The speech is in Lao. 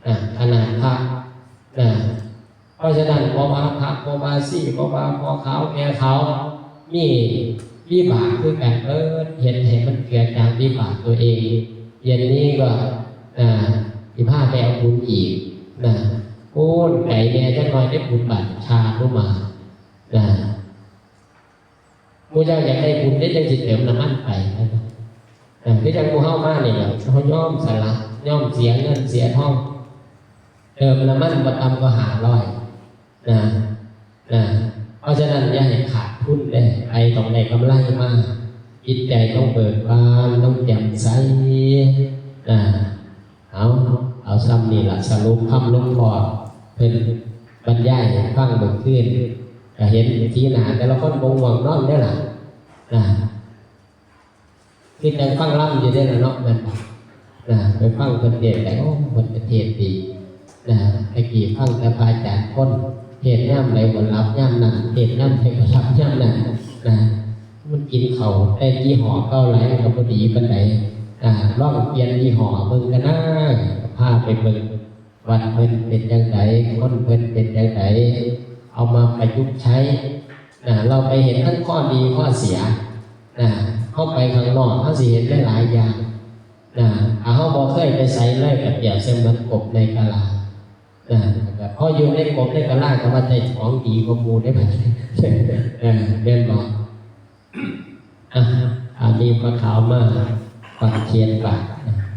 ນະ ຂະໜາດພະນະ. ເພາະສະນັ້ນ ບໍ່ວ່າພະ ບໍ່ວ່າຊີ ບໍ່ວ່າພໍ່ຂາວແມ່ຂາວ ມີວິບາກຄືກັນເບີດ ເຮັດໃຫ້ມັນເກີດຈາກວິບາກຕົວເອງ. ເຢັນນີ້ກໍ ອາ ຊິພາໄປເອົາບຸນອີກນະ. ໂອ້ຍ ໄກແດ່ຈັກໜ້ອຍເດ້ ບຸນບາດຊາລົງມານະ. ໝູ່ເຈົ້າຢາກໄດ້ບຸນເດ້ ຈັ່ງຊິເຕີມນ້ຳມັນໄປນະ. ເອີ ຄືຈັ່ງໝູ່ເຮົາມານີ້ແຫຼະ ເຮົາຍອມສະຫຼະ ຍອມເສຍເງິນເສຍທອງ ເຕີມນ້ຳມັນບໍ່ຕ່ຳກວ່າຫ້າຮ້ອຍນະ ນະ. ເພາະສະນັ້ນ ຢ່າໃຫ້ຂາດທຶນເດ້ ໄປຕ້ອງໄດ້ກຳໄລມາ ຈິດໃຈຕ້ອງເບີກບານ ຕ້ອງແຈ່ມໃສນະ. ເອົາ ເອົາຊ່ຳນີ້ລະ ສະຫຼຸບຄຳຫຼວງພໍ່ເພິ່ນບັນຍາຍໃຫ້ຟັງເມື່ອຄືນ ກະເຫັນສີໜ້າແຕ່ລະຄົນບໍ່ງ່ວງນອນເດ້ລະນະ. ຄືຈັ່ງຟັງລຳຢູ່ເດ້ລະເນາະ ແມ່ນບໍ່ນະ? ໄປຟັງເພິ່ນເທດແລ້ວ ໂອ້ ເພິ່ນກະເທດດີນະ. ແຕ່ກີ້ຟັງແຕ່ພະອາຈານຄົນ ເທດຍາມໃດກໍຫຼັບຍາມນັ້ນ ເທດຍາມໃດກໍຫຼັບຍາມນັ້ນນະ. ມັນກິນເຂົ້າແຕ່ຍີ່ຫໍ້ເກົ່າຫຼາຍກໍບໍ່ດີປານໃດ. ອາ ລອງປ່ຽນຍີ່ຫໍ້ເບິ່ງກັນນາ ພາໄປເບິ່ງ ວັດເພິ່ນເປັນຈັ່ງໃດ ຄົນເພິ່ນເປັນຈັ່ງໃດ ເອົາມາປະຍຸກໃຊ້ນະ. ເຮົາໄປເຫັນທັງຂໍ້ດີຂໍ້ເສຍນະ. ເຮົາໄປຂ້າງນອກ ເຮົາຊິເຫັນຫຼາຍໆຢ່າງນະ. ຖ້າເຮົາບໍ່ເຄີຍໄປໃສເລີຍ ກໍປຽບສະເໝືອນກົບໃນກະລານະ. ກໍພໍຢູ່ໃນກົບໃນກະລາ ກໍວ່າໄດ້ຂອງດີກວ່າໝູ່ເດ້ ບັດນີ້ ເອີ ແມ່ນບໍ່? ອ່ະ ອັນນີ້ພໍ່ຂາວມາປັກທຽນບາດນະ.